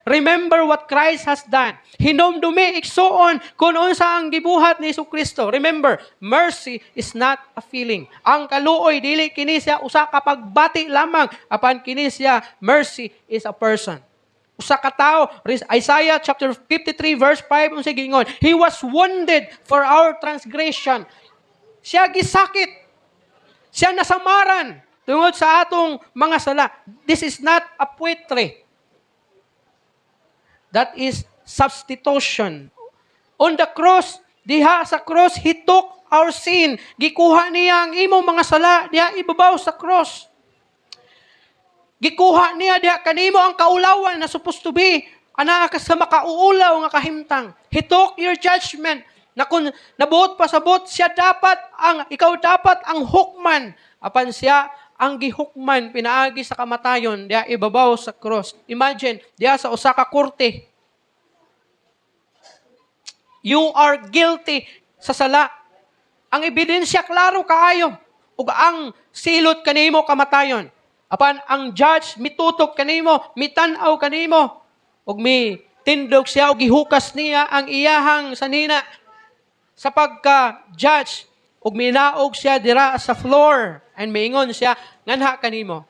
Remember what Christ has done. Hinumdumi, igsuon, kung unsa ang gibuhat ni Kristo. Remember, mercy is not a feeling. Ang kaluoy dili kini siya usa ka pagbati lamang, apan kini siya, mercy is a person. Usa ka tawo. Isaiah chapter 53 verse 5, unsa giingon? "He was wounded for our transgression." Siya gisakit. Siya nasamaran tungod sa atong mga sala. This is not a poetry. That is substitution. On the cross, diha sa cross, He took our sin. Gikuha niya ang imong mga sala diha ibabaw sa cross. Gikuha niya diha kanimo ang kaulawan na supposed to be anaa ka sa makauulaw nga kahimtang. He took your judgment na kung nabuot pasabot siya dapat ang ikaw dapat ang hukman, apan siya ang gihukman pinaagi sa kamatayon diha ibabaw sa cross. Imagine diha sa usa ka korte. You are guilty sa sala. Ang ebidensya klaro kaayo ug ang silot kanimo kamatayon. Apan ang judge mitutok kanimo, mitan-aw kanimo ug mi tindog siya ug gihukas niya ang iyahang sanina sa pagka-judge ug minaog siya dira sa floor and miingon siya nganha kanimo,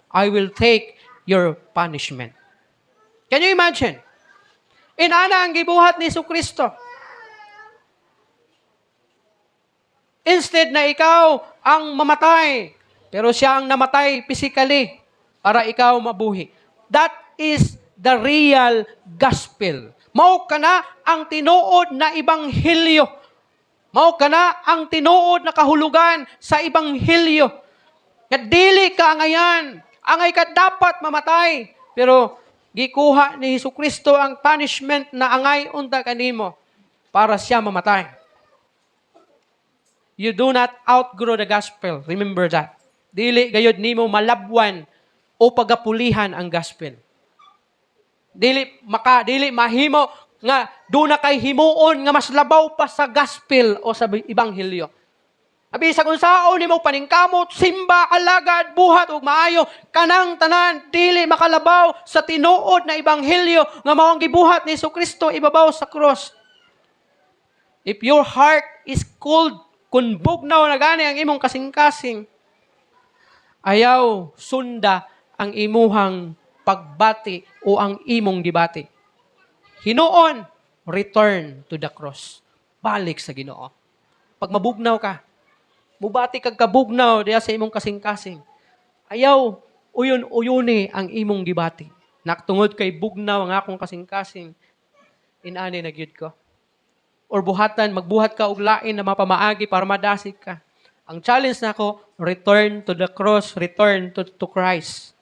"I will take your punishment." Can you imagine? Inana ang gibuhat ni Kristo. Instead na ikaw ang mamatay, pero siya ang namatay physically para ikaw mabuhi. That is the real gospel. Mao kana ang tinuod na ebanghelyo. Mao kana ang tinuod na kahulugan sa ebanghelyo. Nga dili ka angayan, angay ka dapat mamatay, pero gikuha ni Hesus Kristo ang punishment na angay unta kanimo para siya mamatay. You do not outgrow the gospel. Remember that. Dili gayod nimo malabwan o pagapulihan ang gospel. Dili mahimo nga duna kay himuon nga mas labaw pa sa gospel o sa ebanghelyo. Bisag unsaon nimo paningkamot, simba, alagad, buhat ug maayo, kanang tanan dili makalabaw sa tinuod na ebanghelyo nga mao ang gibuhat ni Kristo ibabaw sa cross. If your heart is cold, kung bugnaw na gani ang imong kasing-kasing, ayaw sunda ang imuhang pagbati o ang imong gibati. Hinuon, return to the cross. Balik sa Ginoo. Pag mabugnaw ka, mubati kag kabugnaw diya sa imong kasing-kasing, ayaw uyon-uyuni ang imong gibati. Naktungod kay bugnaw ang akong kasing-kasing, inani na gyud ko. Or buhatan, magbuhat ka og lain na mapamaagi para madasig ka. Ang challenge nako, return to the cross, return to Christ.